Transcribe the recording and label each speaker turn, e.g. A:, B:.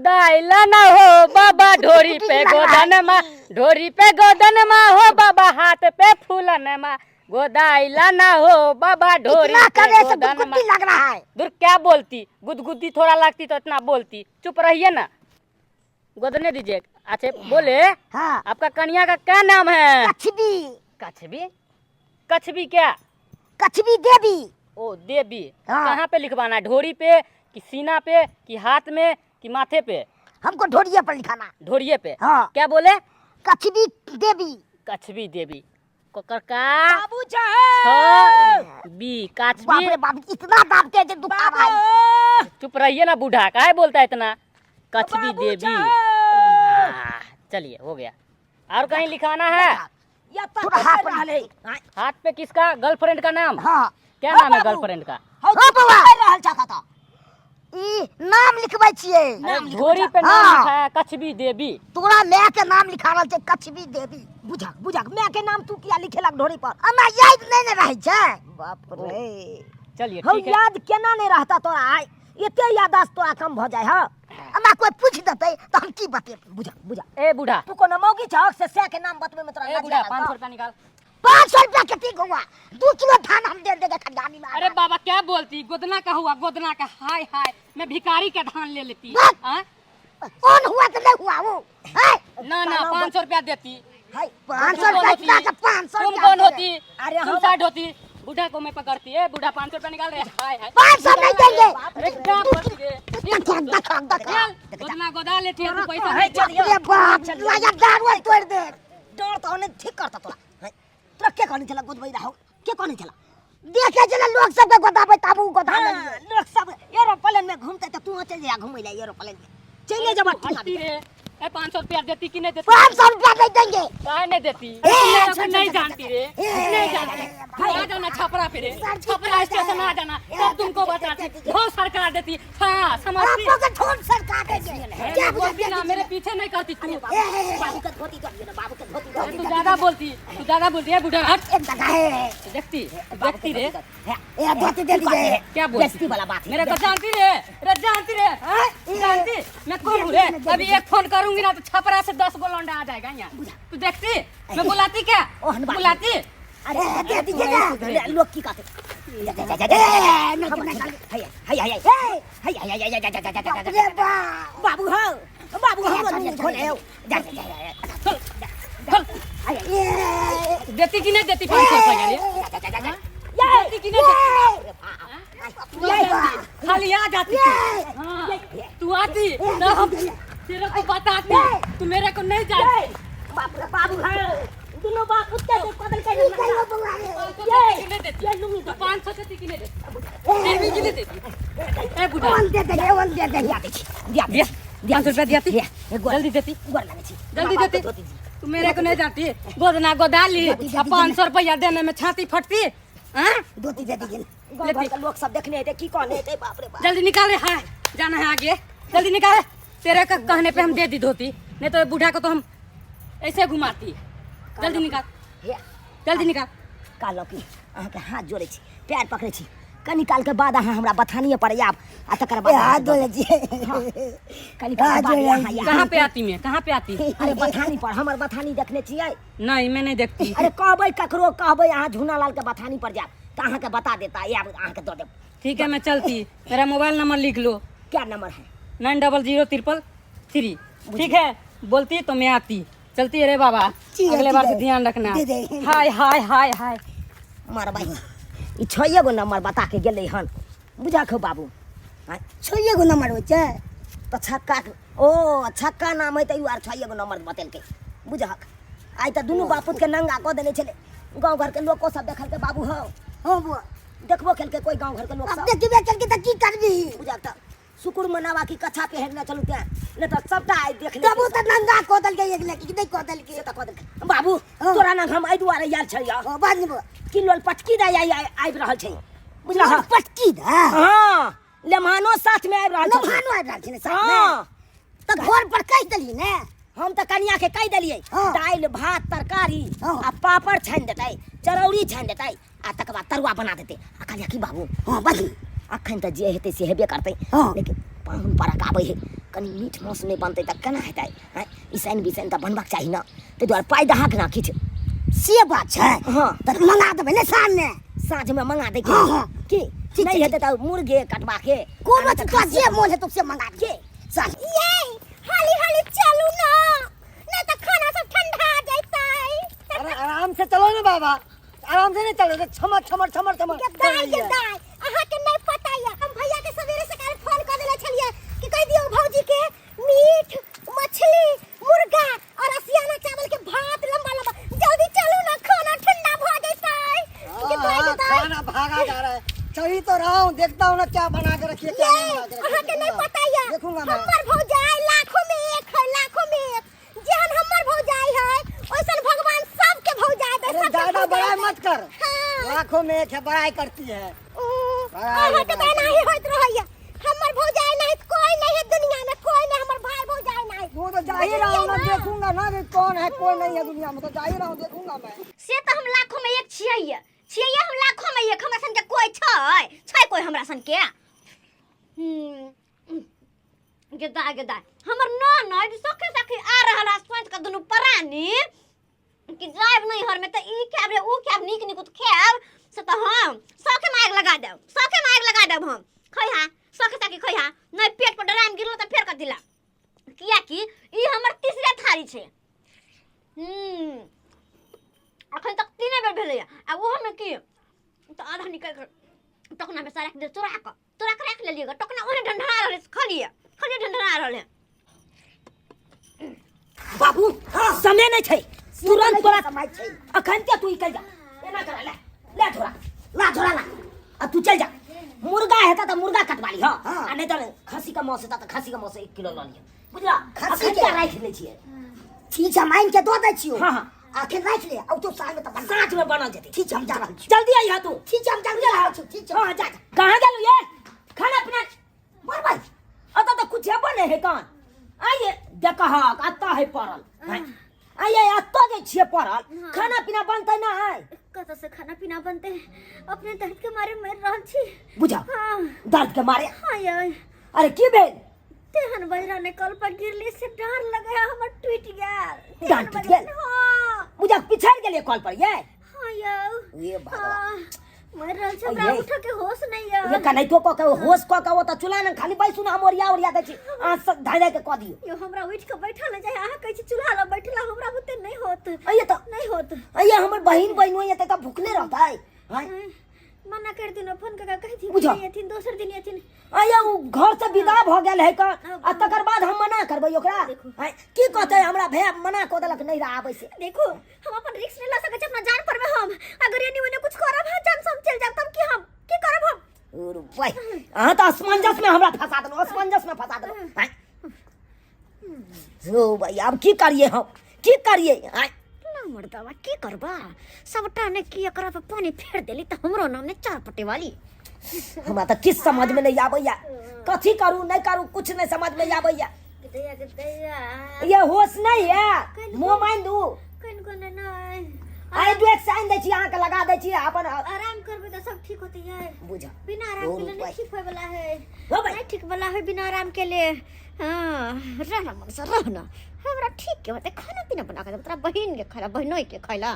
A: दाइला ना हो बाबा ढोरी पे गोदन मा, ढोरी पे गोदन मा हो बाबा, हाथ पे फूलन मा, गोदाइला ना हो बाबा ढोरी
B: इतना
A: पे
B: करे से
A: गोदन मा।
B: गुदगुदी लग रहा है।
A: दूर क्या बोलती, गुदगुदी थोड़ा लगती तो इतना बोलती, चुप रहिए ना, गोदने दीजिए। अच्छा बोले।
B: हाँ।
A: आपका कन्या का क्या नाम है?
B: कछबी।
A: कछबी? कछबी क्या?
B: कछबी देवी।
A: ओ देवी।
B: हाँ।
A: कहाँ पे लिखवाना है, ढोरी पे कि सीना पे कि हाथ में कि माथे पे?
B: हमको ढोरिए पर लिखाना।
A: ढोरिए पे?
B: हाँ।
A: क्या बोले?
B: कछबी देवी।
A: कछबी देवी। कोकर का
C: बाबू साहब।
A: छ बी कछबी।
B: बाप रे बाप, इतना दाबते हैं जो दुखा रहा है।
A: चुप रहिए ना बूढ़ा, काहे बोलता है इतना? कछबी
C: बाबू
A: देवी।
C: साहब।
A: चलिए हो गया। और कहीं लिखाना है?
C: या तो
B: थोड़ा हाथ पर
C: रहले।
A: हाथ पे किसका? गर्लफ्रेंड का नाम?
B: हाँ।
A: क्या
C: हाँ,
A: नाम है
C: बाबू।
A: गर्लफ्रेंड का?
C: हौ,
B: हाँ,
C: तू
B: बाबा।
C: की कर रहल छा कतऽ?
B: ई नाम लिखबै छियै।
A: अरे, ढोरी पे नाम
B: हाँ।
A: लिखा है कछबी देवी।
B: तोरा माय के नाम लिखा रहल छै कछबी देवी।
C: बुझक बुझक, माय के नाम तू किया लिखेलक ढोरी पर?
B: हमरा याद नहि ने रहै छै।
C: बाप रे।
A: चलिए
C: हौ,
A: ठीक है।
C: याद केना नहि रहता तोरा? आइ एते याददाश्त तोरा कम भऽ जाय? हँ,
B: हमरा कोई पूछ देतै तऽ हम की बतेबै?
C: बुझक बुझक।
A: ए बूढ़ा,
C: तू कोनो मौगी छहक से सै के नाम बतबै में तोरा
A: ए
C: लाज
A: बूढ़ा,
C: लागल?
A: 500 रुपया निकाल।
B: 500 रुपया कते गौआ? 2 किलो धान हम दे देंगे खरियानी में।
A: अरे बाबा क्या बोलती, गोदना का हुआ गोदना का, हाय हाय मैं भिखारी का धान ले लेती।
B: बस।
A: हाँ?
B: कौन हुआ तो नहीं हुआ वो है?
A: ना ना, 500 रुपया देती।
C: हाय,
B: 500
A: तुम कौन
B: रुपया
A: होती?
B: इतना का 500
A: तुम
B: रुपया
A: कौन
B: दे
A: होती?
C: अरे
A: तुम
C: हम-
A: साइड होती, बूढ़ा को मैं पकड़ती। ए बूढ़ा, 500 रुपया निकाल रहे, हाय हाय।
B: 500 नहीं देंगे।
A: अरे क्या बोलती रे?
B: देखा देखा देखा।
A: चल, गोदना गोदा लेती है तू, पैसा
C: है,
A: नहीं
C: चल,
B: अरे बाप, लाया दारू तोड़ दे।
C: डर तो नहीं ठीक करता तोरा। हाय, तोरा के कहने छला गोदबै रहो? के कहने छला?
B: देखे छले लोग सबके गोदाबै ताबू गोदा
C: हाँ,
B: लेलियै।
C: लोग सब एरोप्लेन में घूमते तो तू चल जा घूमै ला एरोप्लेन में, चले जब
A: हंसती रे। ए 500 रुपया देती कि नहीं देती?
B: 500 रुपया नहीं देंगे।
A: काहे नहीं देती?
B: ए,
A: मेरे को
B: चल,
A: नहीं
B: चल,
A: जानती रे,
B: ए,
A: नहीं जानती। आ जाना छपरा पे रे,
B: सर जी,
A: छपरा स्टेशन आ जाना, तब तुमको बताती। ढोल सरकार देती। हाँ समझती।
B: आपको के ढोल सरकार देंगे।
A: ए,
B: क्या
A: मैं बोलती ना,
B: बुझा
A: मेरे पीछे नहीं करती तू।
C: बाबू के धोती कर दियो ना, बाबू के धोती कर
A: अरे, तू ज्यादा बोलती, तू ज्यादा बोलती है बूढ़ा, हट।
B: एक जगह है।
A: देखती देखती रे।
B: ए धोती दे दीजिए।
A: क्या बोलती?
C: बेइज्जती वाला बात है।
A: मेरे को जानती रे, रे जानती रे, हाँ? जानती मैं कौन हूँ रे? अभी एक फोन करूंगी ना तो छपरा से 10 गो लौंडा आ जाएगा यहाँ। तू देखती मैं बुलाती क्या?
C: ओहन बात।
A: बुलाती।
C: अरे
B: ए, दे दीजिए ना।
C: ले, लोग की कहते? जा जा जा जा
B: ए, नहीं, नहीं, नहीं।
C: हाय हाय हाय हाय हाय हाय हाय हाय जा जा जा जा
B: अरे बाप।
C: बाबू हो, बाबू हो,
B: चल, चल,
C: खोले हो, जा जा जा
A: चल चल।
C: हाय।
B: ए,
A: देती कि नहीं देती 500 रुपया रे?
C: जा जा जा जा
A: देती कि नहीं देती? तू
B: ये
A: आती, खाली आ जाती तू। हाँ, तू आती तो हम तेरे को बताती, तू मेरे को नहीं जानती।
C: बाप रे बाबू है, दोनों बाप कुत्ते से बदल के
B: की कहियो बौआ रे?
A: 500 देती कि नहीं देती? तू 500 देती कि नहीं देती? देवी कि नहीं देती? ए बूढ़ा,
B: ओल दे देंगे, ओल दे देंगे।
C: दिया
A: दिया 500 रुपया दिया थी, जल्दी देती,
C: गोर लगे छी,
A: जल्दी देती। तू मेरे को नहीं जानती, गोदना गोदाली आ 500 रुपया देने में छाती फटती। हाँ?
B: धोती दे दीजिए।
C: गाँव घर के लोग सब देखने हेतै, की कहने हेतै? बाप रे बाप।
A: जल्दी निकाले, हाँ जाना है आगे, जल्दी निकाले। तेरे का कहने पे हम दे दी धोती, नहीं तो ये बूढ़ा को तो हम ऐसे घुमाती। जल्दी निकाल,
C: हे,
A: जल्दी निकाल।
C: कहलहुँ कि अहाँके हाथ जोड़ै छी, पैर पकड़ै छी, कनी कालके बाद अहाँ हमरा बथानिए पर आयब आ तकर बाद
B: ए, हाथ
C: अहाँके
B: जोड़ै
C: दऽ
B: छियै।
C: देब। हाँ, कनी कालके
B: हाथ
C: बाद
B: जोड़ै
C: अहाँ आयब।
A: कहाँ पे आती मैं, कहाँ पे आती?
C: अरे बथानी पर, हमर बथानी देखने छियै?
A: नहीं, मैं नहीं देखती।
C: अरे कहबै ककरो, कहबै अहाँ झूना लाल के बथानी पर जायब तऽ अहाँके बता देता, आयब अहाँके दऽ देब।
A: ठीक है, मैं चलती। मेरा मोबाइल नंबर लिख लो।
C: क्या नंबर है?
A: 900333। ठीक है, बोलती तो मैं आती। चलती है रे बाबा।
B: ठीक है,
A: अगले
B: ठीक
A: बार से
B: है।
A: ध्यान रखना।
B: दे दे।
A: हाय हाय हाय हाय।
C: मारबै ई छए गो नंबर बता के गेलै हन, बुझलखौ बाबू? आँय,
B: छओ गो नंबर होइ छै।
C: तऽ छक्का, ओ छक्का नाम है तऽ ई आर छए गो नंबर बतेलकै, बुझहक। आइ तऽ दुनू बापूत के नंगा कऽ देने छलै, गाँव घरके लोको सब देखलकै बाबू हौ।
B: हँ बुआ।
C: देखबो केलकै कोइ गाँव घरके लोक
B: अब
C: सब।
B: देखबे केलकै तऽ की करबी?
C: बुझलक तऽ शुक्र मनावा कि कच्छा पहिरने छलहुँ तेँ, नहि तऽ सबटा आइ देख
B: तब ओ तऽ नंगा कऽ देलकै एक लेकिन नहि कऽ देलकै।
C: से तऽ कऽ देलकै बाबू।
B: हँ।
C: तोरा नंग हम एहि दुआरे आयल छलियौ
B: हँ, बाज ने बुआ।
C: कि लोल पटकी दे आइ आबि रहल छै, बुझलह?
B: पटकी दे?
C: हँ, लेमहानो साथमे आबि रहल छै।
B: लम्हानो आबि रहल छै ने साथमे?
C: हँ।
B: तऽ घर पर कहि देली ने?
C: हम तऽ कनिया के कहि देलियै।
B: हँ।
C: दालि भात तरकारी
B: हँ।
C: आ पापड़ छानि देतै, चरौरी छानि देतै आ तकर बाद तरुआ बना देतै। आ कहलियै की बाबू?
B: हँ, बाजू।
C: अखन तऽ जे हेतै से हेबे करतै।
B: हँ।
C: लेकिन पाहुन परक आबै है, कनि मीट मांस नहि बनतै तऽ केना हेतै आँय इसैन बिसैन तऽ बनबाक चाही ने ताहि दुआरे पाइ दहक ने किछु
B: से बात छै
C: हँ
B: तऽ मंगा देबै ने साँझमे
C: साँझमे मंगा दै
B: हँ, हँ।
C: की
B: ठीक
C: नहि
B: छै,
C: हेतै तऽ मुर्गे कटबाके
B: कोनो चीज तोरा जे मोन हेतौ से मंगा दे साँझ
D: ये हाली हाली चलू ना नहीं तो खाना सब ठंडा जैतै
E: अरे आराम से चलो ना बाबा आराम से नहीं चलो तो छमर छमर छमर छमर
D: के
E: चल
D: दाई
E: रही
D: के
E: है।
D: दाई अहाँ के नहीं पता ये हम भैया के सवेरे सकाल फोन कर देले छलिए कि कह दियो भौजी के मीट मछली मुर्गा और असियाना चावल के भात लंबा लंबा जल्दी चलू ना खाना ठंडा भ जैतै के
E: हाँ,
D: दाई
E: हाँ,
D: के दाई
E: खाना भागा जा रहा है चल ही तो रहा हूँ देखता हूँ ना क्या बना के रखी है क्या
D: ये
E: नहीं बना के रखी है,
D: अहाँ के नहीं
E: देखूंगा।
D: पता ये
E: देखूंगा मैं
D: हमर भौजाई लाखों में एक है लाखों में एक जेहन हमर भौजाई है ओइसन भगवान सबके भौजाई दे
E: अरे
D: सबके
E: ज्यादा
D: भौजाई
E: बड़ाई
D: दे।
E: मत कर
D: हाँ।
E: लाखों में एक है बड़ाई करती है
D: उ,
E: बड़ाई
D: अहाँ के तऽ
E: बड़ाई।
D: एनाही होइत रहैया हमर भौजाई नहीं तऽ कोई नहीं है दुनिया में कोई नहीं हमर भाई भौजाई नहीं
E: वो तो जा ही रहा हूँ ना देखूंगा ना कि कौन है कौन नहीं है दुनिया में तो जा ही रहा हूँ देखूंगा मैं
D: से तऽ हम लाखों में एक छियै छियै हम लाखों में एक हमरा सन के कोई छै छै कोई हमरा सन के हम्म, गेदा गेदा हमर ननद सखी सखी आ रहल है सोच के दुनू प्राणी कि जायब नहीं हर में त ई खायब रे ऊ खायब नीक नीक खायब से त हम सखे में आग लगा देब सखे में आग लगा देब हम खैहा सखे सखी खैहा नहीं पेट पर डराम गिरलो त फेर कर दिला कियाकि ई हमर तीसरे थारी छै अखन तक तीने बेर भेलैया आ ओहोमे की तऽ आधा निकालि कऽ टोकनामे से राखि दे चोरा कऽ तोरा के राख लेलिए टोकना ओने ढंढना रहले खलिए खलिए ढंढना रहले
C: बाबू समय नहीं छै तुरंत तोरा
B: समय छै
C: अखन के तू निकल जा एना कर ले ले झोरा ला झोरा ला आ तू चल जा मुर्गा हेता त मुर्गा कटवा ली हां
B: हाँ।
C: आ नहीं त खसी का मांस हेता त खसी का मांस 1 किलो ल लिया बुझला
B: खस्सी
C: अखन
B: के?
C: के राखि लै छियै
B: ठीक छै माइन के दऽ दै छियौ
C: हाँ, हाँ।
B: आखिर राखि ले औ तो साँझ में तऽ बना
C: साँझ में बनल जेतै
B: ठीक छै हम जा रहल छी
C: जल्दी आइहा तू
B: ठीक छै हम जल्दी रहल छी ठीक छै
C: हाँ जा जा। कहाँ गेलू ये खाना पीना
B: मरबै
C: अतः तऽ कुछ हेबो नहि है कान आइए देखहक अतः है पड़ल हैं? आइए अतः जे छियै पड़ल खाना पीना बनतै ना है
D: कतऽ से खाना पीना बनते अपने दर्द के मारे मर रहल छी
C: बुझा
D: हाँ
C: दर्द के मारे
D: हाँ यार
C: अरे की भेल
D: तेहन बजरा ने कल पर गिरली से डर लगे हमर टूट गेल
C: डाँर टूटि गेल?
D: हाँ
C: बुझा पिछड़ गेलियै कल पर ये
D: हाँ यौ
C: ये भगवान
D: हाँ मर रहल छै हमरा
C: ये।
D: उठऽ के होश नहीं यौ
C: ये कनाइतो कऽ के होश कऽ के ओतऽ चूल्हा लग खाली बैसू ने हम ओरिया ओरिया दै छी अहाँ सब धाय धाय के कऽ दियौ
D: यौ हमरा उठि के बैठल नहि जाय अहाँ कहै छी चूल्हा लग बैठला हमरा बुते नहि होत
C: अइये तऽ
D: नहि होत
C: अइये हमर बहिन बहिन होइए तऽ भुखले रहतै आँय
D: मना कर दिनो फोन कऽ के कहि दियौ
C: बुझा।
D: नहि एथिन दोसर दिन एथिन
C: आया उ घर से विदा भऽ गेल है कऽ आ तकर बाद हम मना करबै ओकरा आँय, की कहतै हमरा भैया मना कऽ देलक नहि आबै से
D: देखो हम अपन रिस्क नहीं ल सकै छी अपना जान पर में हम अगर एनी ओने कुछ करब हम जान से हम चल जाब तब की हम की करब हम
C: और भाई अहाँ तऽ असमंजस में हमरा फंसा देलहुँ असमंजस में फंसा देलहुँ आँय। ओ भाई आब की करिए हम की करिए आँय
D: ना मर्दवा की करबा सबटा ने की एकरा पे पानी फेर देली त हमरो नाम ने चार पटे वाली
C: हमरा तऽ किछु समझमे नहि आबैया कथी करू नहि करू कुछ नहि समझमे आबैया
D: गदैया गदैया
C: ये होश नहीं है मुँह मान दू
D: कन कोन नहीं
C: आइ दू एक साइन दै छी अहाँके लगा दै छी अपन
D: आराम करबे त सब ठीक होते है
C: बुझ
D: बिना आराम के लिए नहीं ठीक होए वाला है
C: हो भाई
D: नहीं ठीक वाला है बिना आराम के लिए हाँ रहना मन से रहना हमरा ठीक के होते खाना पीना बना के देब तोरा बहिन के खाना बहिनोई के खाइला